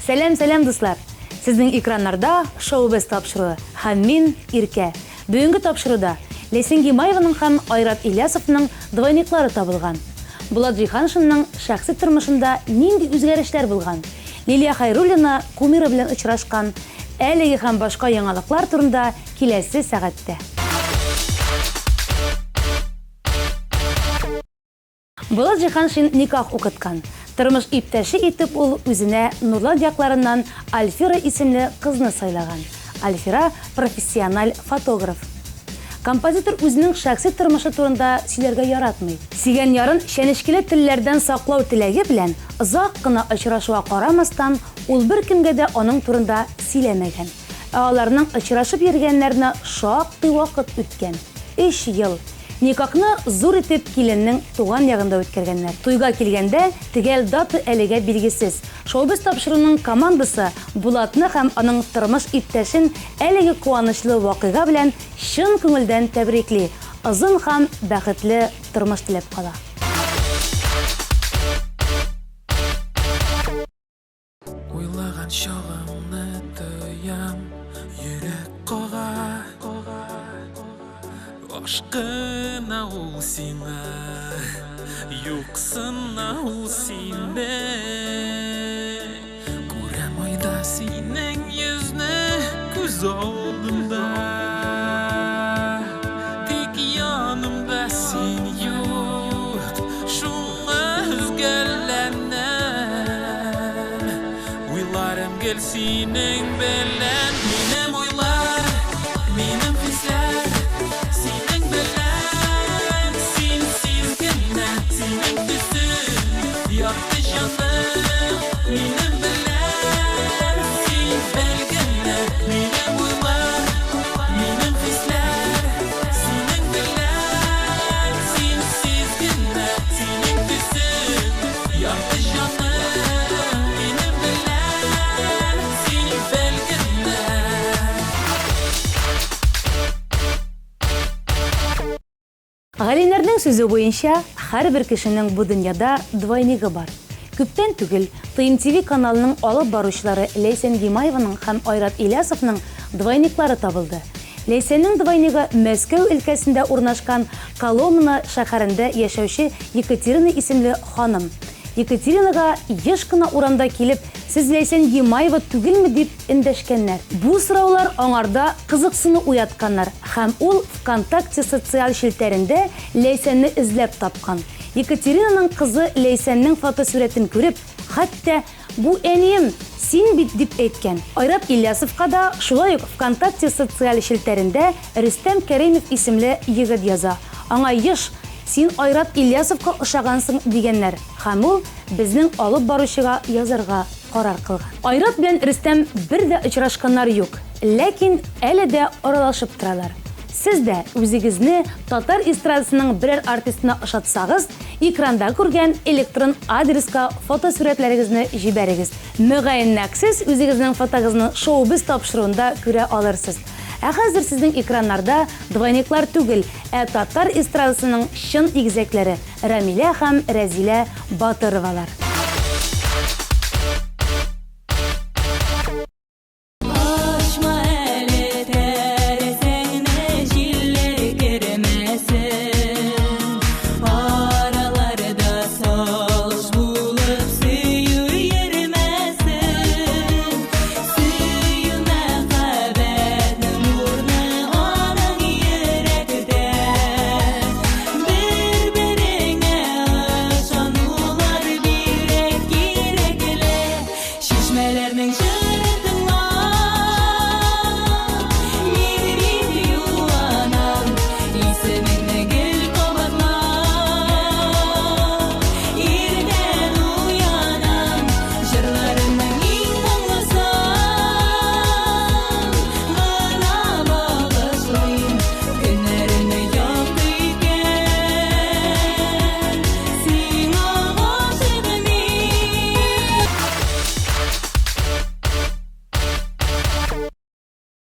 Сәлам, сәлам, дуслар! Сезнең экраннарда Шоу-без тапшыруы һәм мин, Иркә. Бүгенге тапшыруда Ләйсән Гимаеваның һәм Айрат Ильясовның двойниклары табылган. Булат Җиһаншинның шәхси тормышында нинди үзгәрешләр булган? Лилия Хәйруллина кумиры белән очрашкан. Әлеге һәм башка яңалыклар турында киләсе сәгатьтә. Булат Җиһаншин никах укыткан. Тормыш иптәше итеп ул үзенә Нурлат якларыннан Альфира исемле кызны сайлаган. Альфира, профессиональ фотограф. Композитор үзенең шәхси тормышы турында сөйләргә яратмый. Сөйгән ярын чәнечкеле телләрдән саклау теләге белән, озак кына очрашуга карамастан, ул беркемгә дә аның турында сөйләмәгән. Ә аларның очрашып йөргәннәренә шактый вакыт үткән, өч ел. Никахны зур итеп киленнең туган ягында үткәргәннәр. Туйга килгәндә, төгәл дата әлегә билгесез. Шоу-без тапшыруының командасы Булатны һәм аның тормыш иптәшен әлеге куанычлы вакыйга белән чын күңелдән тәбрикли, озын һәм бәхетле тормыш теләп кала. Уйлаган чагыңны тоям, йөрәк кага. Ашкына ул сиңа, юксына ул сине. Күрәм айда синең йөзне күз алдымда. Тик янымда син юк, шуңа өзгәләнәм. Уйларым гел синең белән. Минем уйлар, минем хисләр синең белән. Син сиз генә, синең төсең, якты җаным. Минем белән, син бел генә. Минем уйлар, минем хисләр синең белән. Син сиз генә, синең төсең, якты җаным. Минем белән, син бел генә. Галимнәрнең сүзе буенча, һәрбер кешенең бу дөньяда двойнигы бар. Күптән түгел ТМТV каналының алып баручылары Ләйсән Гимаеваның һәм Айрат Ильясовның двойниклары табылды. Ләйсәннең двойнигы Мәскәү өлкәсендә урнашкан Коломна шәһәрендә яшәүче Екатерина исемле ханым. Екатеринага еш кына урамда килеп, Сез Ләйсән Гимаева түгелме дип эндәшкәннәр. Бу сораулар аңарда кызыксыну уятканнар һәм ул ВКонтакте социаль челтәрендә Ләйсәнне эзләп тапкан. Екатеринаның кызы Ләйсәннең фотосурәтен күреп, хәтта, Бу әнием, син бит, дип әйткән. Айрат Ильясовка да шулай ук ВКонтакте социаль челтәрендә Рөстәм Кәримов исемле егет яза. Аңа еш, Син Айрат Ильясовка ошагансың, дигәннәр һәм ул безнең алып баручыга язарга карар кылган. Айрат белән Рөстәм бер дә очрашканнар юк, ләкин әле дә аралашып торалар. Сез дә үзегезне татар эстрадасының берәр артистына ошатсагыз, экранда күргән электрон адреска фотосурәтләрегезне җибәрегез. Мөгаен нәкъ сез үзегезнең фотогызны Шоу-без тапшыруында күрә алырсыз. Ә хәзер сезнең экраннарда двойниклар түгел, ә татар эстрадасының чын игезәкләре, Рәмилә һәм Рәзилә Батыровалар. Ачма әле тәрәзәңне, җилләр кермәсен. Араларда салыш булып сөю йөрмәсен. Сөю мәхәббәтнең урыны аның йөрәктә. Бер-береңә ышанулар бигрәк кирәкле. Чишмәләрнең җырын тыңлап, мин бит юанам, исемеңне гел кабатлап. Иртән уянам, җырларымның иң моңлысын гына багышлыйм. Көннәремне якты иткән сиңа гашыйк мин.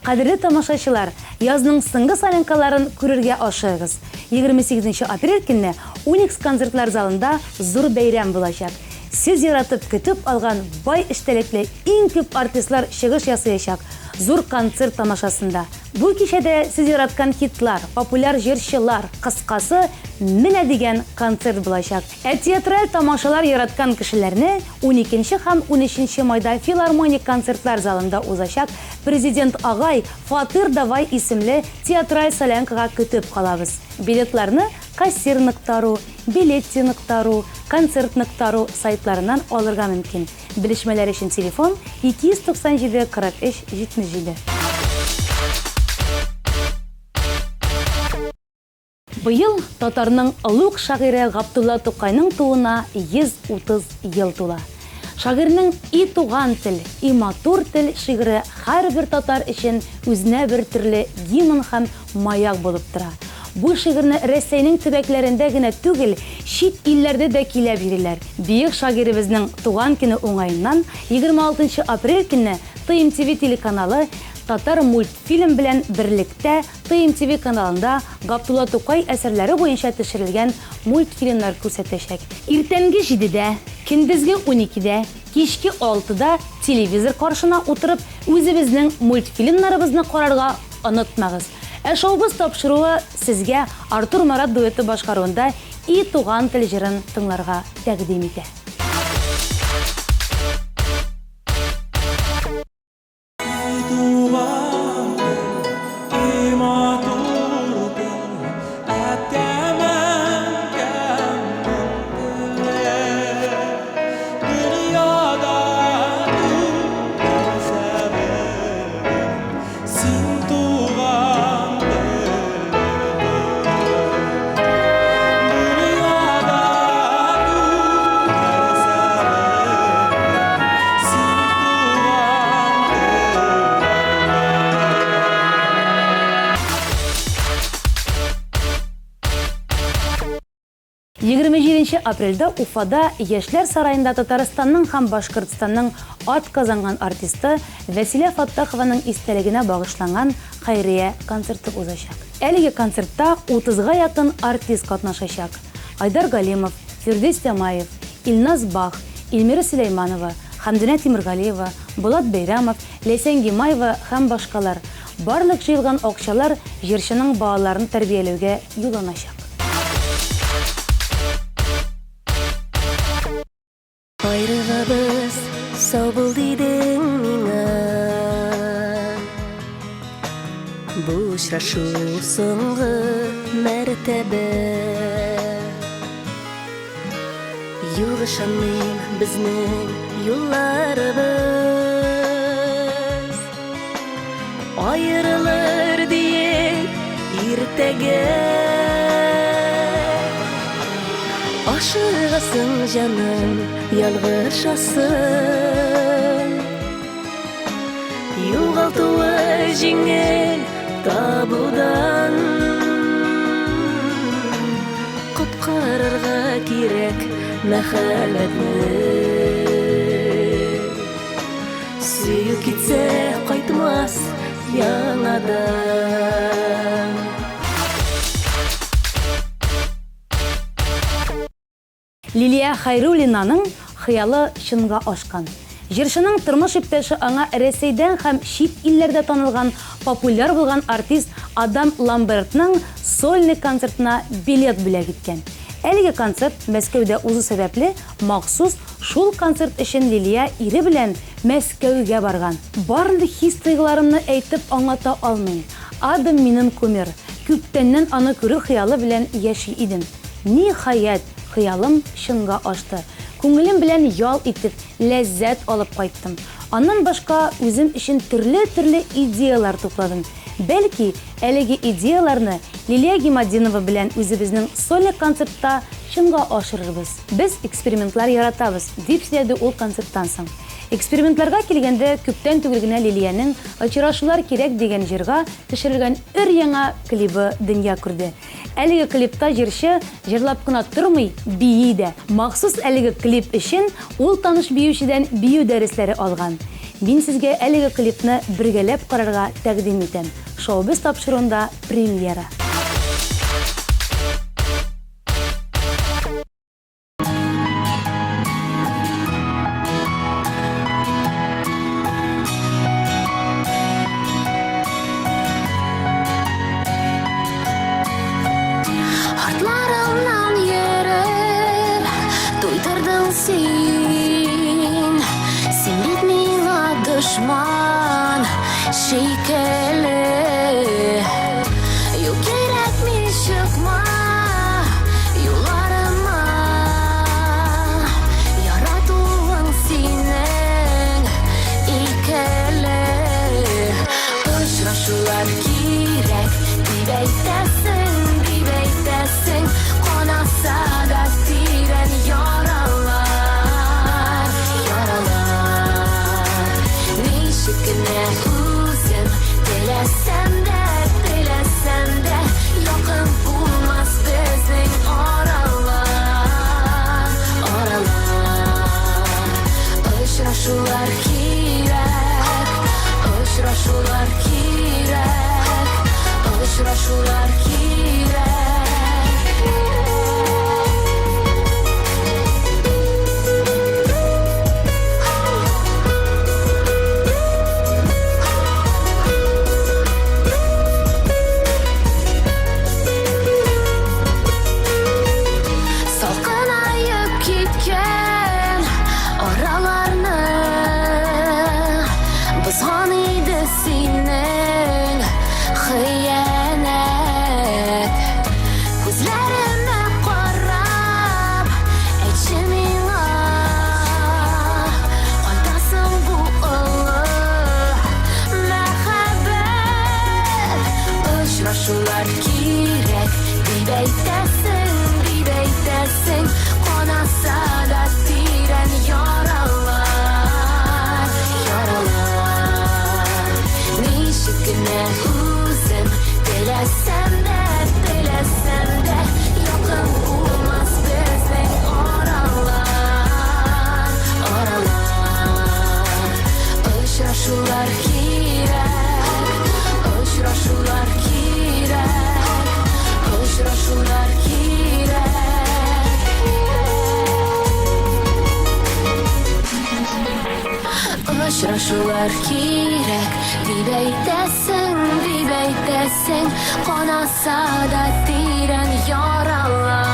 Кадерле тамашачылар, язның соңгы солянкаларын күрергә ашыгыгыз. 28 апрель көнне Уникс концертлар залында зур бәйрәм булачак. Сез яратып көтеп алган бай эчтәлекле иң күп артистлар чыгыш ясыячак зур концерт тамашасында. Бу кичәдә сез яраткан хитлар, популяр җырчылар, кыскасы, менә дигән концерт булачак. Ә театраль тамашалар яраткан кешеләрне уникенче һәм унөченче майда Филармоник концертлар залында узачак Президент агай, фатир давай исемле театраль солянкага көтеп калабыз. Билетларны кассир нокта ру, билетти нокта ру, концерт нокта ру сайтларыннан алырга мөмкин. Белешмәләр өчен телефон, 297 43 77. Быел татарның олуг шагыйре Габдулла Тукайның тууына 130 ел тула. Шагыйрьнең И туган тел, и матур тел шигыре һәрбер татар өчен үзенә бер төрле гимн һәм маяк булып тора. Бу шигырьне Рәсәйнең төбәкләрендә генә түгел, чит илләрдә дә көйләп йөриләр. Бөек шагыйребезнең туган көне уңаеннан 26 нчы апрель көнне ТМТV телеканалы Татар мультфильм белән берлектә ТМТV каналында Габдулла Тукай әсәрләре буенча төшерелгән мультфильмнар күрсәтәчәк. Иртәнге җидедә, көндезге уникедә, кичке алтыда телевизор каршына утырып, үзебезнең мультфильмнарыбызны карарга онытмагыз. Ә Шоу-Быз тапшыруы сезгә Артур Марат дуэты башкаруында И туган тел җырын тыңларга тәкъдим итә. 27 апрельдә Уфада Яшьләр сараенда Татарстанның һәм Башкортстанның атказанган артисты Вәсилә Фаттахованың истәлегенә багышланган хәйрия концерты узачак. Әлеге концертта утызга якын артист катнашачак. Айдар Галимов, Фирдүс Тямаев, Илназ Бах, Илмира Сөләйманова, Хәмдүнә Тимергалиева, Булат Бәйрәмов, Ләйсән Гимаева һәм башкалар. Барлык җыелган акчалар җырчының балаларын тәрбияләүгә юлланачак. Аерылабыз, сау бул дидең миңа. Бу очрашу соңгы мәртәбә. Юк, ышанмыйм, безнең юлларыбыз аерылыр диеп иртәгә. Ашыгасың, җаным, ялгышасың. Югалтуы җиңел табудан. Коткарырга кирәк мәхәббәтне. Сөю китсә кайтмас яңадан. Лилия Хәйруллинаның хыялы чынга ашкан. Җырчының тормыш иптәше аңа Рәсәйдән һәм чит илләрдә танылган популяр булган артист Адам Ламбертның сольный концертына билет бүләк иткән. Әлеге концерт Мәскәүдә узу сәбәпле, махсус шул концерт өчен Лилия ире белән Мәскәүгә барган. Барлык хис-тойгыларымны әйтеп аңлата алмыйм. Адам минем кумир. Күптәннән аны күрү хыялы белән яши идем. Ниһаять, хыялым чынга ашты. Күңелем белән ял итеп, ләззәт алып кайттым. Аннан башка үзем өчен төрле-төрле идеяләр тупладым. Бәлки, әлеге идеяләрне Лилия Гиматдинова белән үзебезнең сольный концертта чынга ашырырбыз. Без экспериментлар яратабыз, дип сөйләде ул концерттан соң. Экспериментларга килгәндә, күптән түгел генә Лилиянең Очрашулар кирәк дигән җырга төшерелгән өр-яңа клибы дөнья күрде. Әлеге клипта җырчы җырлап кына тормый, бии дә. Махсус әлеге клип өчен ул таныш биючедән бию дәресләре алган. Мин сезгә әлеге клипны бергәләп карарга тәкъдим итәм. Шоу-без тапшыруында премьера. Икеле. Юк кирәкми чыкма юлларыма. Яратуың синең икеле. Очрашулар кирәк дип әйтәсең, дип әйтәсең. Канаса да тирән яралар, яралар. Ничек кенә үзем теләсәм дә, теләсәм дә, якын булмас безнең аралар, аралар. Очрашулар кирәк, очрашулар кирәк, очрашулар кирәк. Салкынаеп киткән араларны бозган иде синең хыянәт. Күзләремә карап, әйтче миңа, кайда соң бу олы мәхәббәт? Очрашулар кирәк, дип әйтәсең, дип әйтәсең, канаса да тирән яралар, яралар. Ничек кенә үзем теләсәм дә, теләсәм дә, якын булмас безнең аралар, аралар. Очрашулар кирәк, очрашулар кирәк, очрашулар кирәк. Очрашулар кирәк, дип әйтәсең, дип әйтәсең, канаса да тирән яралар.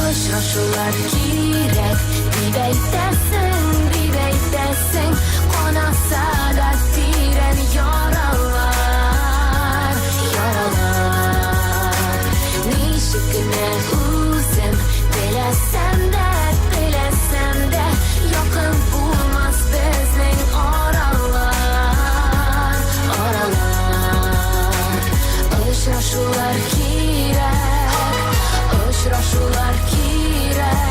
Очрашулар кирәк, дип әйтәсең, дип әйтәсең, канаса да тирән яралар, яралар. Ничек кенә үзем теләсәм дә, теләсәм дә, якын булмас безнең аралар, аралар. Очрашулар кирәк, очрашулар кирәк,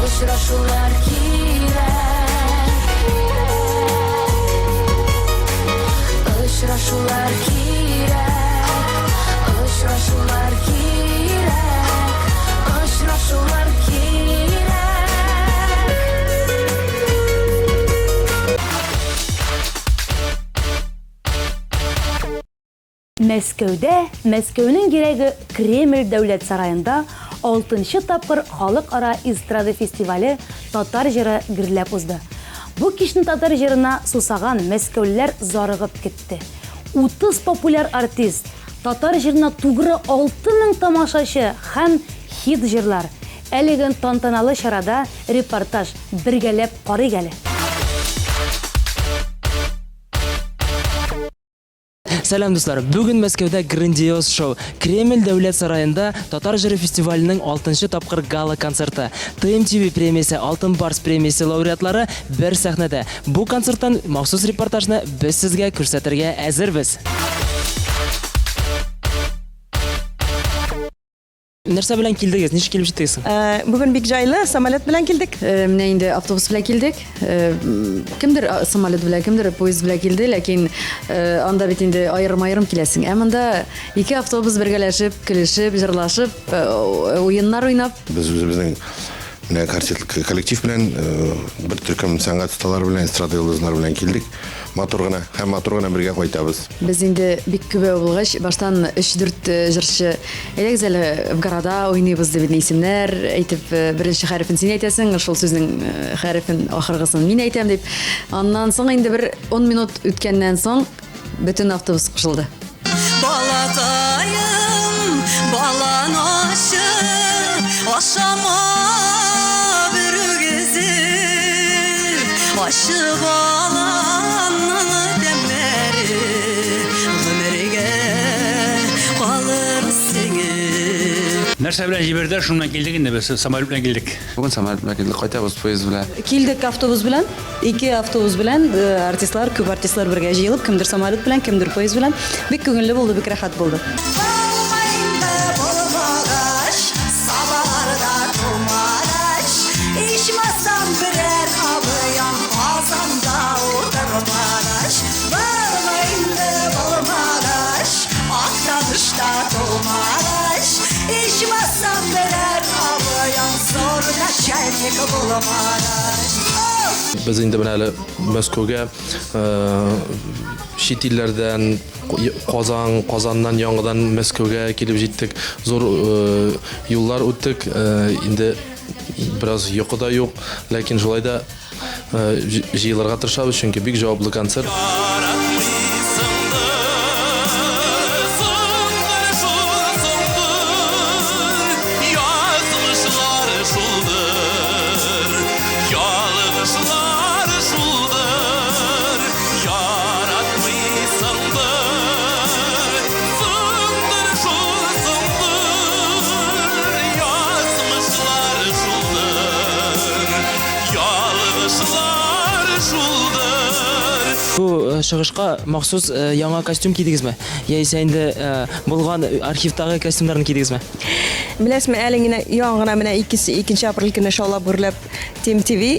очрашулар кирәк. Очрашулар кирәк, очрашулар кирәк, очрашулар кирәк. Мәскәүдә, Мәскәүнең йөрәге Кремль дәүләт сараенда алтынчы тапкыр халыкара эстрада фестивале Татар җыры гөрләп узды. Бу кичне татар җырына сусаган мәскәүлеләр зарыгып көтте. 30 популяр артист, татар җырына тугры 6000 тамашачы һәм хит җырлар. Әлеге тантаналы чарада репортаж бергәләп карыйк әле. Сәлам, дуслар! Бүген Мәскәүдә грандиоз шоу. Кремль дәүләт сараенда Татар җыры фестиваленең 6 тапкыр гала-концерты. ТМТВ премиясе, Алтын Барс премиясе лауреатлары бер сәхнәдә. Бу концерттан махсус репортажны без сезгә күрсәтергә әзербез. Нәрсә белән килдегез? Ничек килеп җиттегез соң? Бүген бик җайлы, самолет белән килдек. Менә инде автобус белән килдек. Кемдер самолет белән, кемдер поезд белән килде, ләкин анда бит инде аерым-аерым киләсең. Ә монда ике автобус бергәләшеп, көлешеп, җырлашып, уеннар уйнап. Без үзебезнең менә коллектив белән, бер төркем сәнгать осталары белән, эстрада йолдызлары белән килдек. Матур гына һәм матур гына бергә кайтабыз. Без инде бик күбәү булгач, баштан өч-дүрт җырчы, әйдәгез әле в города уйныйбыз дип инде исемнәр әйтеп, беренче хәрефен син әйтәсең, шул сүзнең хәрефен ахыргысын мин әйтәм дип. Аннан соң инде бер 10 минут үткәннән соң бөтен автобус кушылды. Балакаем, балан ашы, ашама берүгезе. Ачы баланның тәмнәре гомергә калыр сеңеп. Нәрсә белән җибәрделәр, шуннан килдек инде без, самолет белән килдек. Бүген самолет белән килдек, кайтабыз поезд белән. Килдек автобус белән, ике автобус белән, артистлар, күп артистлар бергә җыелып, кемдер самолет белән, кемдер поезд белән. Бик күңелле булды, бик рәхәт булды. Булмагач, сабаларда тумагач, ичмасам берәр абыям Казанда утырмагач, булма инде булмагач, Актанышта тумагач, ичмасам берәр абыям зур начальник булмагач. Без инде менә әле Мәскәүгә чит илләрдән Казан, Казаннан яңадан Мәскәүгә килеп җиттек. Зур юллар үттек. Инде бераз йокы да юк, ләкин шулай да җыелырга тырышабыз, чөнки бик җаваплы концерт. Бу чыгышка махсус яңа костюм кидегезме? Яисә инде булган архивтагы костюмнарны кидегезме? Беләсезме, әле генә яңа гына менә 2 апрель көне шаулап гөрләп Team TV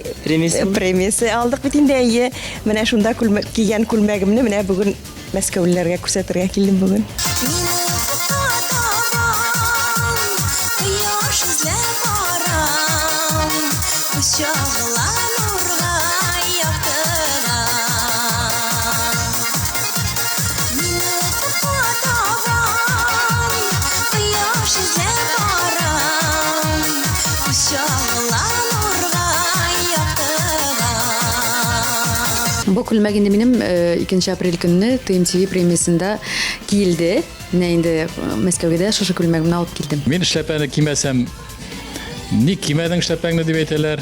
премиясе алдык бит инде, әйе. Менә шунда кигән күлмәгемне менә бүген мәскәүлеләргә күрсәтергә килдем бүген. Кояш эзләп барам, чагыла нурга, яктыга. Мин офыкка табам, кояш эзләп барам, чагыла нурга, яктыга. Бу күлмәк инде минем 2 апрель көнне TMTV премиясендә киелде. Менә инде Мәскәүгә дә шушы күлмәгемне алып килдем. Мин эшләпәне кимәсәм, ник кимәдең эшләпәңне дип әйтәләр.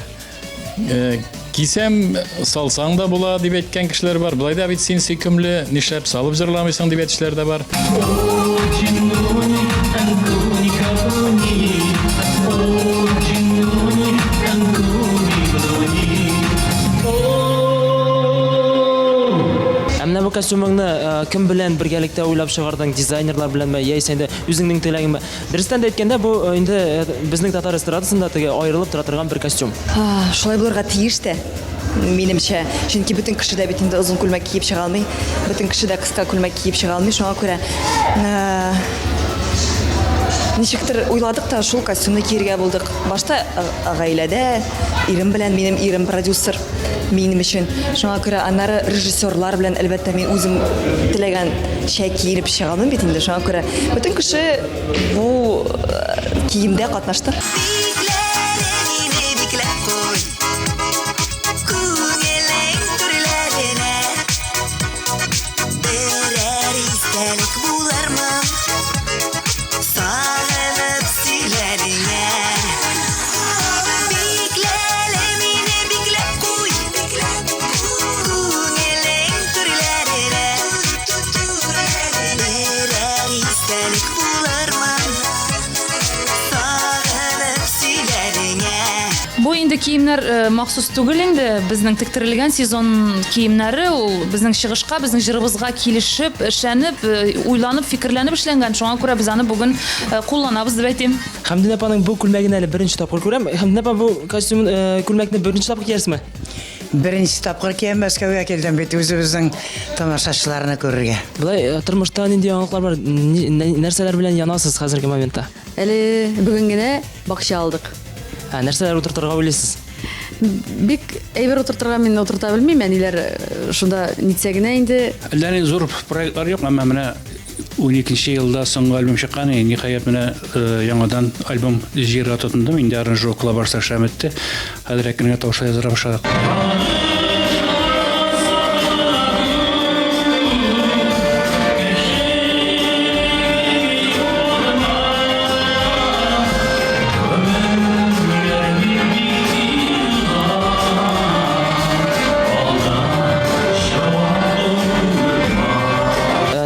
Кисәм, салсаң да була дип әйткән кешеләр бар. Былай да бит син сөйкемле, нишләп салып җырламыйсың дип әйтүчеләр дә бар. Ә менә бу костюмыңны кем белән бергәлектә уйлап чыгардың, дизайнерлар беләнме, яисә инде үзеңнең теләгеңме? Дөрестән дә әйткәндә, бу инде безнең татар эстрадасында теге аерылып тора торган бер костюм. Шулай булырга тиеш тә, минемчә. Чөнки бөтен кеше дә бит инде озын күлмәк киеп чыга алмый, бөтен кеше дә кыска күлмәк киеп чыга алмый. Шуңа күрә ничектер уйладык та шул костюмны киергә булдык. Башта гаиләдә ирем белән, минем ирем продюсер минем өчен. Шуңа күрә аннары режиссерлар белән, әлбәттә, мин үзем теләгән чәй киенеп чыга алмыйм бит инде. Шуңа күрә бөтен кеше бу киемдә катнашты. Бикләре мине бикләп куй, күңелең түрләренә берәр истәлек булырмын, сагынып сөйләреңә. Бикләле мине бикләп куй, күңелең түрләренә берәр истәлек булырмын, сагынып сөйләреңә. Бу инде киемнәр махсус түгел инде, безнең тектерелгән сезон киемнәре, ул безнең чыгышка, безнең җырыбызга килешеп, эшләнеп, уйланып, фикерләнеп эшләнгән. Шуңа күрә без аны бүген кулланабыз дип әйтим. Хәмдүнә апаның бу күлмәген әле беренче тапкыр күрәм. Хәмдүнә апа, бу костюм, күлмәкне беренче тапкыр киярсезме? Беренче тапкыр киям, Мәскәүгә килдем бит үзебезнең тамашачыларны күрергә. Былай тормышта нинди яңалыклар бар? Нәрсәләр белән янасыз хәзерге моментта? Әле бүген генә бакча алдык. Нәрсәләр утыртырга уйлыйсыз? Бик әйбер утыртырга мин утырта белмим, әниләр шунда нитсә генә инде. Әллә ни зур проектлар юк, әмма менә 12 елда соңгы альбом чыккан, ниһаять менә яңадан альбом җыярга тотындым, инде аранжировкалар барысы эшләп бетте. Хәзер әкрен генә тавышлар языра башладык.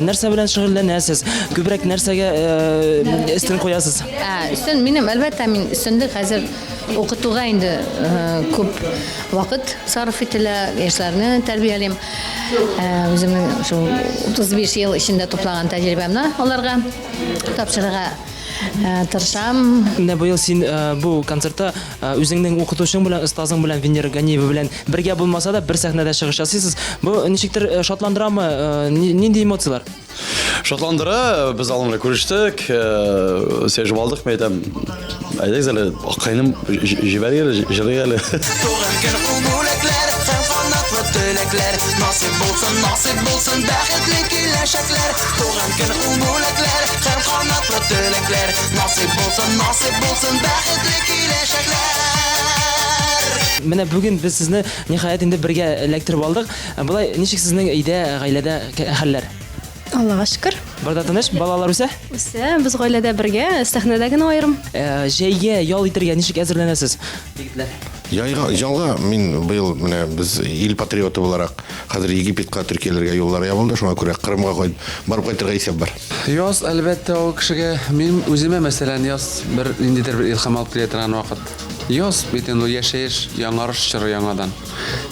Нәрсә белән шөгыльләнәсез? Күбрәк нәрсәгә өстен куясыз? Ә, өстен минем, әлбәттә, мин өстенлек хәзер укытуга инде күп вакыт сарыф ителә, яшьләрне тәрбиялим. Үземнең шул 35 ел эчендә туплаган тәҗрибәмне аларга тапшырырга тырышам. Менә быел син бу концертта үзеңнең укытучың белән, остазың белән Венера Ганиева белән бергә булмаса да, бер сәхнәдә чыгыш ясыйсыз. Бу ничектер шатландырамы? Нинди эмоцияләр? Шатландыра, без аның белән күрештек, сөйләшеп алдык, мин әйтәм, әйдәгез әле, аккайным җибәрик әле, җырлыйк әле. Туган көн ул бүләкләр һәм канатлы теләкләр. Насыйп булсын, насыйп булсын бәхетле киләчәкләр. Туган көн ул бүләкләр һәм канатлы теләкләр. Насыйп булсын, насыйп булсын бәхетле киләчәкләр. Менә бүген без сезне ниһаять инде бергә эләктереп алдык. Болай ничек сезнең өйдә, гаиләдә хәлләр? Аллага шөкер. Бар да тыныч, балалар үсә? Үсә, без гаиләдә бергә, сәхнәдә генә аерым. Э, җәйгә ял итәргә ничек әзерләнәсез, егетләр? Яйга, ялга мин быел менә без ил патриоты буларак хәзер Египетка, Төркияләргә юллар ябылды, шуңа күрә Кырымга кайт, барып кайтырга исәп бар. Яз, әлбәттә, ул кешегә, мин үземә, мәсәлән, яз бер ниндидер бер илһам алып килә торган вакыт. Яз бит инде ул яшәеш, яңарыш чоры яңадан.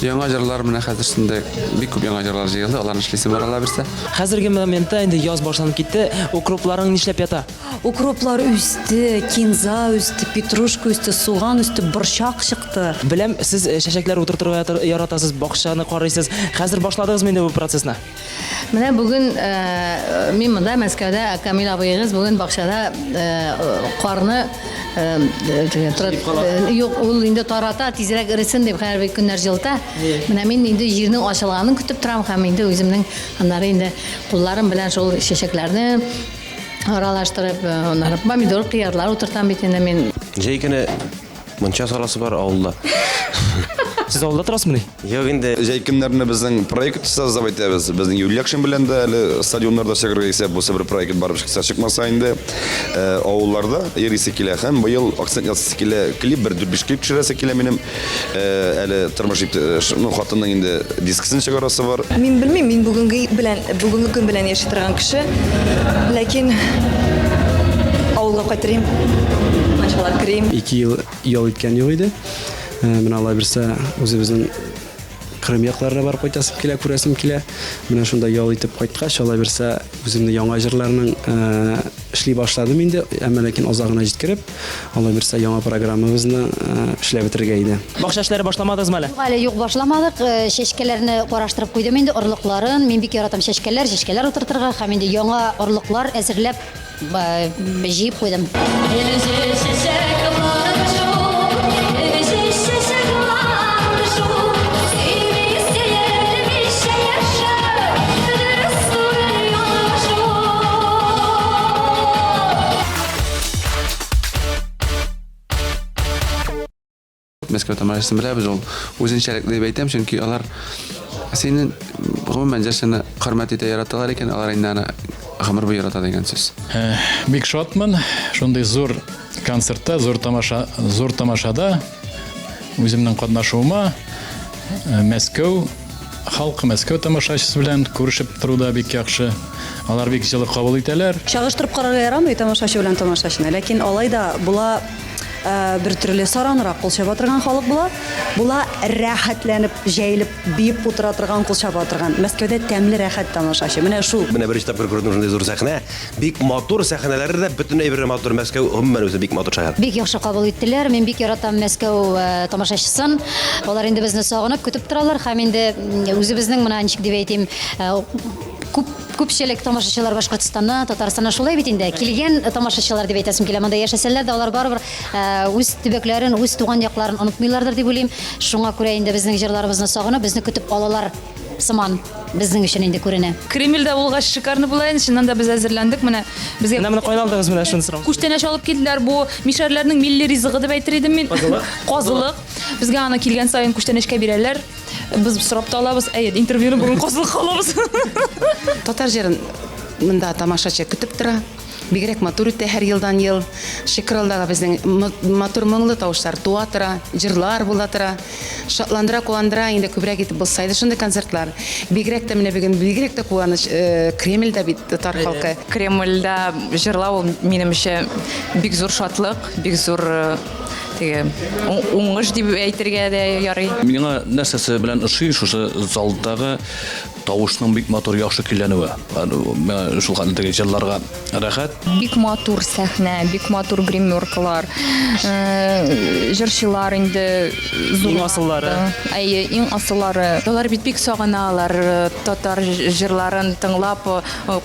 Яңа җырлар менә хәзер шунда бик күп яңа җырлар җыелды, аларны эшлисе бар алла бирсә. Хәзерге моментта инде яз башланып китте, укропларың нишләп ята? Укроплар үсте, кинза үсте, петрушка үсте, суган үсте, борчак чыкты. Беләм, сез э, чәчәкләр утыртырга яратасыз, бакчаны карыйсыз. Хәзер башладыгызмы инде бу процессны? Менә бүген э, мин монда Мәскәүдә, Камил абыегыз бүген бакчада э, карны э, юк, ул инде тарата, тизрәк эресен дип, хәзер бит көннәр җылыта. Менә мин инде җирнең ачылганын көтеп торам һәм инде үземнең аннары инде кулларым белән шул чәчәкләрне аралаштырып, аннары помидор, кыярлар утыртам бит инде мин. Җәй көне мунча саласы бар авылда. Сез авылда торасызмыни? Юк инде. Җәй көннәрне безнең проект создавать итәбез. Безнең Юльякшин белән дә әле стадионнарда чыгарга исәп, бусы бер проект барып чыкса чыкмаса инде. Э, авылларда йөрисе килә һәм быел акцент ясыйсы килә. Клип бер дүрт-биш клип төшерәсе килә минем. Э, әле тормыш иптә, ну, хатынның инде дискысын чыгарасы бар. Мин белмим, мин бүгенге белән, бүгенге көн белән яши торган кеше. Ләкин авылга кайтырым, мунчалар керим. 2 ел ял иткән юк иде. Э, менә алла бирсә, үзебезнең Крым якларына барып кайтасым килә, күрәсем килә. Менә шунда ял итеп кайткач, алла бирсә, үземне яңа җырларның э, эшли башладым инде, әмма ләкин азагына җиткереп, алла бирсә, яңа программабызны э, эшләп бетерергә иде. Бакча эшләре башламадыгызмы әле? Юк әле, юк башламадык. Чәчкәләрне караштырып куйдым инде, орлыкларын. Мин бик яратам чәчкәләр, чәчкәләр утыртырга һәм инде яңа орлыклар әзерләп җыеп куйдым. Мәскәү тамашасын беләбез, ул үзенчәлекле дип әйтәм, чөнки алар сине гомумән җырчыны хөрмәт итә, яраталар икән, алар инде аны гомер буе ярата дигән сүз. Э, бик шатмын, шундый зур концертта, зур тамаша, зур тамашада үземнең катнашуыма э, Мәскәү халкы, Мәскәү тамашачысы белән күрешеп тору да бик яхшы. Алар бик җылы кабул итәләр. Чагыштырып карарга ярамый тамашачы белән тамашачыны, ләкин алай да була э, бер төрле саранрак кул чаба торган халык була. Була рәхәтләнеп, җәелеп, биеп утыра торган, кул чаба торган. Мәскәүдә тәмле рәхәт тамашачы. Менә шул. Менә беренче тапкыр күрдем шундый зур сәхнә. Бик матур сәхнәләре дә, бөтен әйбере матур. Мәскәү гомумән үзе бик матур шәһәр. Бик яхшы кабул иттеләр. Мин бик яратам Мәскәү э, тамашачысын. Алар инде безне сагынып көтеп торалар һәм инде үзебезнең менә ничек дип әйтим, э, күп күпчелек тамашачылар Башкортстаннан, Татарстаннан шулай бит инде. Килгән тамашачылар дип әйтәсем килә. Монда яшәсәләр дә алар барыбер э, үз төбәкләрен, үз туган якларын онытмыйлардыр дип уйлыйм. Шуңа күрә инде безнең җырларыбызны сагынып, безне көтеп алалар сыман безнең өчен инде күренә. Кремльдә булгач шикарно була инде, чыннан да без әзерләндек. Менә безгә Менә моны кайдан алдыгыз менә шуны сорау. Күчтәнәч алып килделәр. Бу мишәрләрнең милли ризыгы дип әйтер идем мин. Казылык. Казылык. Безгә аны килгән саен күчтәнәчкә бирәләр. Без сорап та алабыз. Әйе, интервьюны бүген казылыкка алабыз. Татар җырын монда тамашачы көтеп тора. Бигрәк матур үтә һәр елдан ел. Шөкер Аллага безнең матур моңлы тавышлар туа тора, җырлар була тора. Шатландыра, куандыра, инде күбрәк итеп булса иде шундый концертлар. Бигрәк тә менә бүген бигрәк тә куаныч, Кремльдә бит татар халкы. Кремльдә җырлау ул минемчә бик зур шатлык, бик зур теге уңыш дип әйтергә дә ярый. Миңа нәрсәсе белән ошый, шушы залдагы тавышның бик матур, яхшы көйләнүе. Миңа шул хәтле теге җырларга рәхәт. Бик матур сәхнә, бик матур гримеркалар, җырчылар инде зур. Иң асыллары. Әйе, иң асыллары. Алар бит бик сагыналар татар җырларын тыңлап,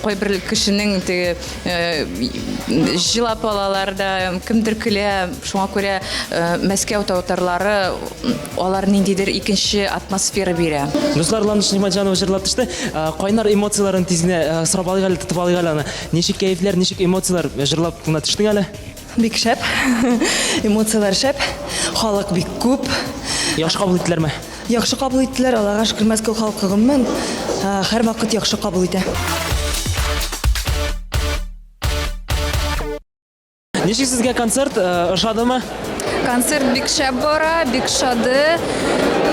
кайбер кешенең теге җылап алалар да, кемдер көлә. Шуңа күрә Мәскәү татарлары алар ниндидер икенче атмосфера бирә. Дуслар, Ландыш Нигъмәтҗанова җырлап төште. Кайнар эмоцияләрен тиз генә сорап алыйк әле, тотып алыйк әле аны. Ничек кәефләр, ничек эмоцияләр? Җырлап кына төштең әле. Бик шәп. Эмоцияләр шәп. Халык бик күп. Яхшы кабул иттеләрме? Яхшы кабул иттеләр, Аллага шөкер, Мәскәү халкы гомумән һәрвакыт яхшы кабул итә. Ничек сезгә концерт? Ошадымы? Концерт бик шәп бара, бик шады.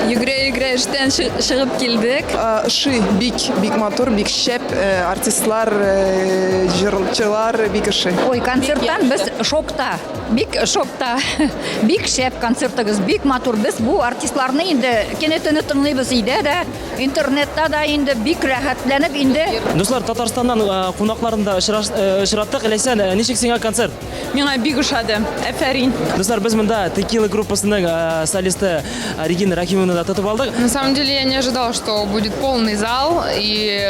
Йөгерә-йөгерә эштән чыгып килдек. Ошый, бик, бик матур, бик шәп. Артистлар, җырчылар бик ошый. Ой, концерттан без шокта. Бик шокта. Бик шәп концертыгыз, бик матур. Без бу артистларны инде көне-төне тыңлыйбыз өйдә дә, интернетта да инде бик рәхәтләнеп инде. Дуслар, Татарстаннан кунакларны да очраттык. Ләйсән, ничек сиңа концерт? Миңа бик ошады. Афәрин. Дуслар, без монда Текила группасының солисты Регина Рахимованы да тотып алдык. На самом деле я не ожидала, что будет полный зал, и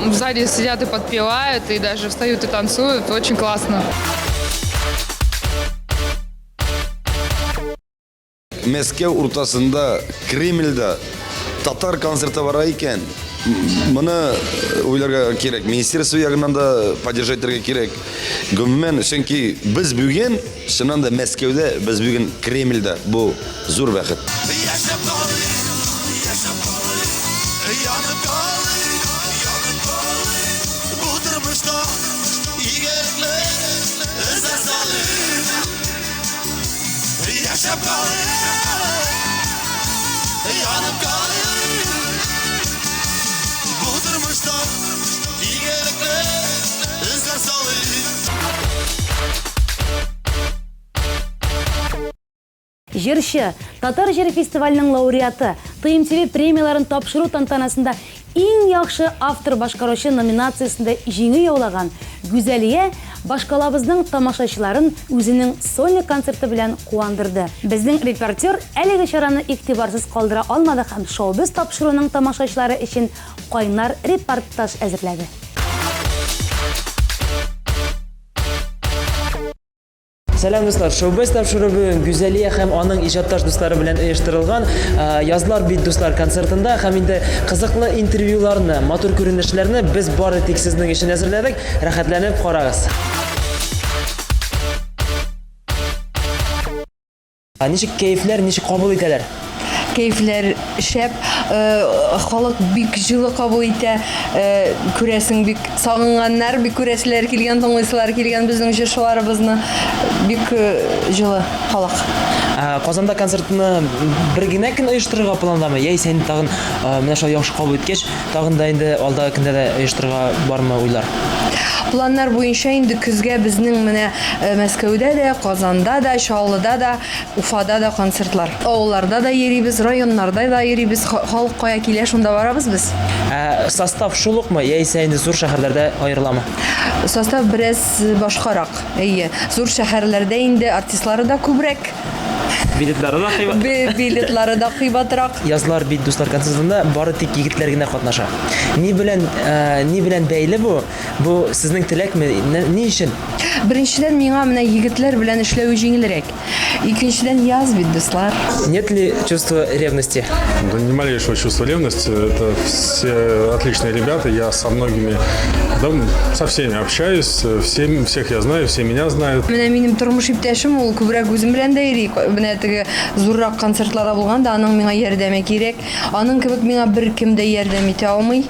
в зале сидят и подпевают, и даже встают и танцуют. Очень классно. Мәскәү уртасында, Кремльдә татар концерты бара икән, моны уйларга кирәк. Министерство ягыннан да поддержать итәргә кирәк. Гомумән, чөнки без бүген, чыннан да Мәскәүдә, без бүген Кремльдә. Бу зур бәхет. Яшәп калыйк, яшәп калыйк, янып калыйк, янып калыйк. Бу тормышта игелекле эзләр салыйк. Яшәп калыйк, янып калыйк. Бу тормышта игелекле эзләр салыйк. Җырчы, Татар җыры фестиваленең лауреаты, ТМТВ премияләрен тапшыру тантанасында Иң яхшы автор-башкаручы номинациясендә җиңү яулаган Гүзәлия башкалабызның тамашачыларын үзенең сольный концерты белән куандырды. Безнең репортер әлеге чараны игътибарсыз калдыра алмады һәм Шоу-биз тапшыруының тамашачылары өчен кайнар репортаж әзерләде. Сәлам, дуслар! Шоу-биз тапшыруы бүген Гүзәлия һәм аның иҗатташ дуслары белән оештырылган Язлар бит дуслар концертында һәм инде кызыклы интервьюларны, матур күренешләрне без бары тик сезнең өчен әзерләдек. Рәхәтләнеп карагыз. Ә ничек кәефләр, ничек кабул итәләр? Кәефләр шәп, э, халык бик җылы кабул итә, э, күрәсең, бик сагынганнар, бик күрәселәр килгән, тыңлыйсылар килгән безнең җырчыларыбызны. Бик э, җылы халык. Ә, Казанда концертны бер генә көн оештырырга пландамы, яисә инде тагын менә шулай яхшы кабул иткәч, тагын да инде алдагы көндә дә оештырырга бармы уйлар? Планнар буенча инде көзгә безнең менә э, Мәскәүдә дә, Казанда да, Чаллыда да, Уфада да концертлар. Авылларда да йөрибез, районнарда да йөрибез. Халык кая килә, шунда барабыз без. Ә состав шул укмы, яисә инде зур шәһәрләрдә аерыламы? Состав бераз башкарак. Әйе, зур шәһәрләрдә инде артистлары да күбрәк. Билетлары да кыйбат. Билетлары да кыйбатрак. Язлар бит дуслар концертында бары тик егетләр генә катнаша. Ни белән, э, ни белән бәйле бу? Бу сезнең теләкме? Ни өчен? Беренчедән, миңа менә егетләр белән эшләве җиңелрәк. Икенчедән, яз бит, дуслар. Нет ли чувства ревности? Да ни малейшего чувства ревности. Это все отличные ребята. Я со многими, да, со всеми общаюсь. Всем, всех я знаю, все меня знают. Менә минем тормыш иптәшем, ул күбрәк үзем белән дә йөри. Менә теге зуррак концертларда булганда, аның миңа ярдәме кирәк. Аның кебек миңа беркем дә ярдәм итә алмый.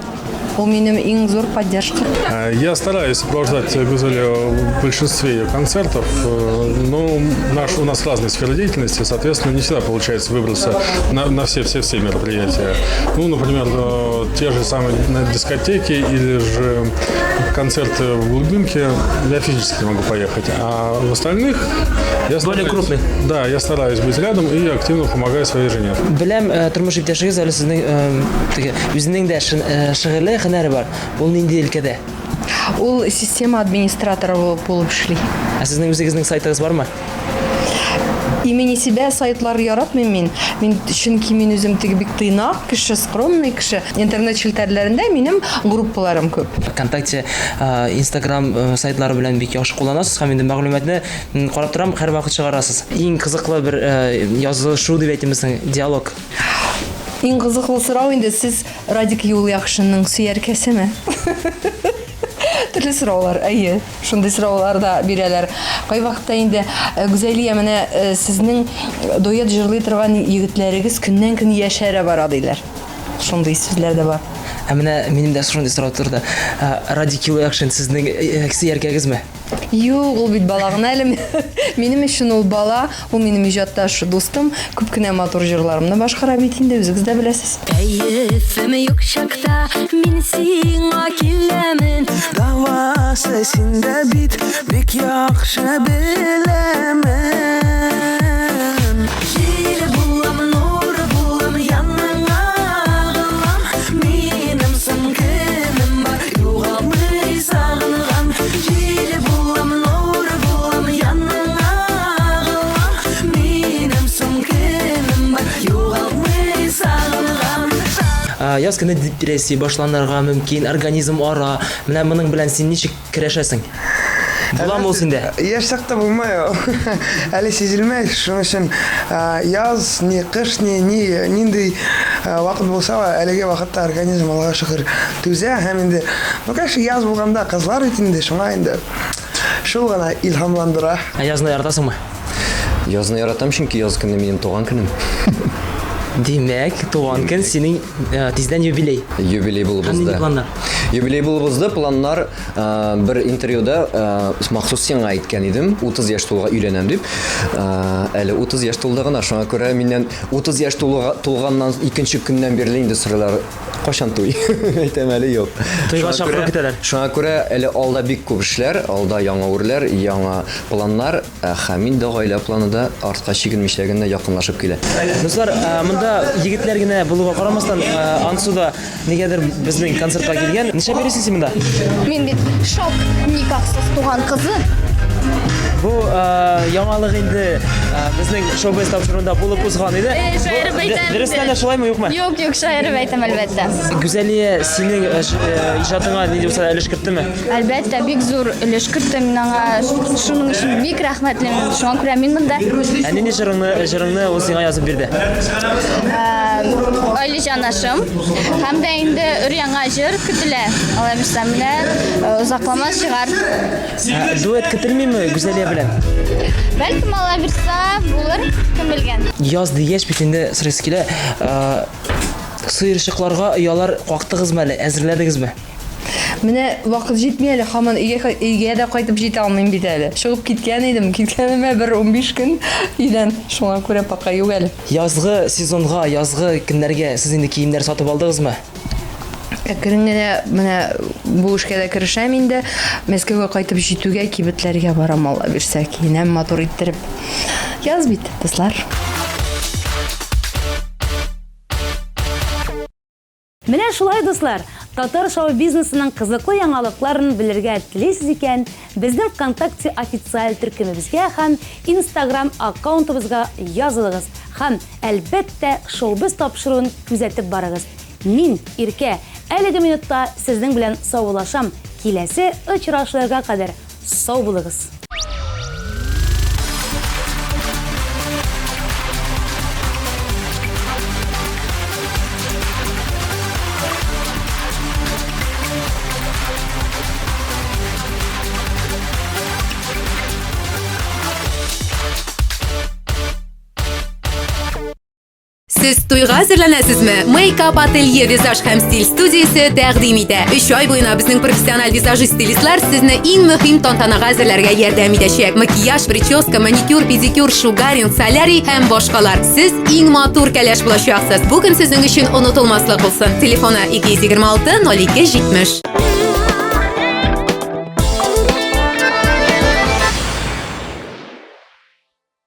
Ул минем иң зур поддержка. Э, я стараюсь сопровождать Гузелю в большинстве ее концертов, э, но наш, у нас разные сферы деятельности, соответственно, не всегда получается выбраться на, на все-все-все мероприятия. Ну, например, э, те же самые дискотеки или же концерты в глубинке я физически не могу поехать, а в остальных я Более крупный. Да, я стараюсь быть рядом и активно помогаю своей жене. Беләм, тормыш иптәшегез әле сезнең теге үзенең дә шөгыле, һөнәре бар. Ул нинди өлкәдә? Ул система администраторы булып булып эшли. Ә сезнең үзегезнең сайтыгыз бармы? Имени себя сайтлар яратмыйм мин. Мин чөнки мин үзем теге бик тыйнак кеше, скромный кеше. Интернет челтәрләрендә минем группаларым күп. ВКонтакте, Инстаграм сайтлары белән бик яхшы кулланасыз һәм инде мәгълүматны карап торам, һәрвакыт чыгарасыз. Иң кызыклы бер язышу дип әйтимме соң, диалог. Иң кызыклы сорау инде, сез Радик Юлъякшинның сөяркәсеме? Төрле сораулар, әйе, шундый сораулар да бирәләр. Кайвакытта инде, э, Гүзәлия, менә э, сезнең дуэт җырлый торган егетләрегез көннән-көн яшәрә бара диләр. Шундый сүзләр дә бар. Ә менә минем дә шундый сорау торды. Э, Радик Юлъякшин сезнең сөяркәгезме? Юк, ул бит бала гына әле. Минем өчен ул бала, ул минем иҗатташ дустым. Күп кенә матур җырларымны башкара бит инде, үзегез дә беләсез. Кәефем юк чакта мин сиңа киләмен. Дәвасы синдә бит, бик яхшы беләмен. Җил булам, нур булам, яныңа агылам. Минем соң кемем бар, югалмый сагынган. Җил булам, нур булам, яныңа агылам. Минем соң кемем бар, югалмый сагынган. Яз көне депрессия башланырга мөмкин, организм ара. Менә моның белән син ничек көрәшәсең? Буламы ул синдә? Яшь чакта булмай ул. Әле сизелмәй. Шуның өчен яз, ни кыш, ни, ни нинди вакыт булса ла, әлеге вакытта организм, Аллага шөкер, түзә һәм инде, ну, конечно, яз булганда кызлар бит инде, шуңа инде шул гына илһамландыра. Ә язны яратасыңмы? Язны яратам, чөнки яз көне минем туган көнем. Димәк, туган көн синең тиздән юбилей. Юбилей булып Һәм узды. нинди планнар? Юбилей булып узды. Планнар бер интервьюда махсус сиңа әйткән идем, 30 яшь тулуга өйләнәм дип. Әле 30 яшь тулды гына, шуңа күрә миннән 30 яшь тулуга тулганнан икенче көннән бирле инде сорыйлар, кайчан туй? Әйтәм, әле юк. Туйга чакыру көтәләр. Шуңа күрә әле алда бик күп эшләр, алда яңа үрләр, яңа планнар. Ә һәм инде гаилә планы да артка чигенмичә генә якынлашып килә. Дуслар, монда егетләр генә булуга карамастан, Ансу да нигәдер безнең концертка килгән. Нишләп йөрисең син монда? Мин бит шок, никахсыз туган кызы. Бу яңалык инде безнең шоу-без тапшыруында булып узган иде. Шаярып әйтәм. Дөрестән дә шулаймы, юкмы? Юк, юк, шаярып әйтәм, әлбәттә. Гүзәлия синең иҗатыңа нинди булса да өлеш керттеме? Әлбәттә, бик зур өлеш кертте. Мин аңа шуның өчен бик рәхмәтлемен. Шуңа күрә мин монда. Ә нинди җырыңны, җырыңны ул сиңа язып бирде? Айлы җанашым. Һәм дә инде өр-яңа җыр көтелә. Алай булса, менә озакламас чыгар. Дуэт көтелмиме Гүзәлия белән? Бәлкем, алла бирса, булыр, кем белгән. Яз дигәч бит инде сорыйсы килә. Сыерчыкларга оялар кактыгызмы әле, әзерләдегезме? Менә вакыт җитми әле, һаман өйгә, өйгә дә кайтып җитә алмыйм бит әле. Чыгып киткән идем, киткәнемә бер 15 көн өйдән. Шуңа күрә пока юк әле. Язгы сезонга, язгы көннәргә сез инде киемнәр сатып алдыгызмы? Әкрен генә менә бу эшкә дә керешәм инде. Мәскәүгә кайтып җитүгә кибетләргә барам, Алла бирсә, киенәм матур иттереп. Яз бит, дуслар. Менә шулай, дуслар, татар шоу-бизнесының кызыклы яңалыкларын белергә телисез икән, безнең ВКонтакте официаль төркемебезгә һәм Инстаграм аккаунтыбызга язылыгыз һәм, әлбәттә, Шоу-без тапшыруын күзәтеп барыгыз. Мин, Иркә, әлеге минутта сезнең белән саубуллашам, киләсе очрашуларга кадәр сау булыгыз! Сез туйга әзерләнәсезме? Мейкап ателье визаж һәм стиль студиясе тәкъдим итә. Өч ай буена безнең профессиональ визажист-стилистлар сезне иң мөһим тантанага әзерләргә ярдәм итәчәк. Макияж, прическа, маникюр, педикюр, шугаринг, солярий һәм башкалар. Сез иң матур кәләш булачаксыз. Бу көн сезнең өчен онытылмаслык булсын. Телефоны 226 02 70.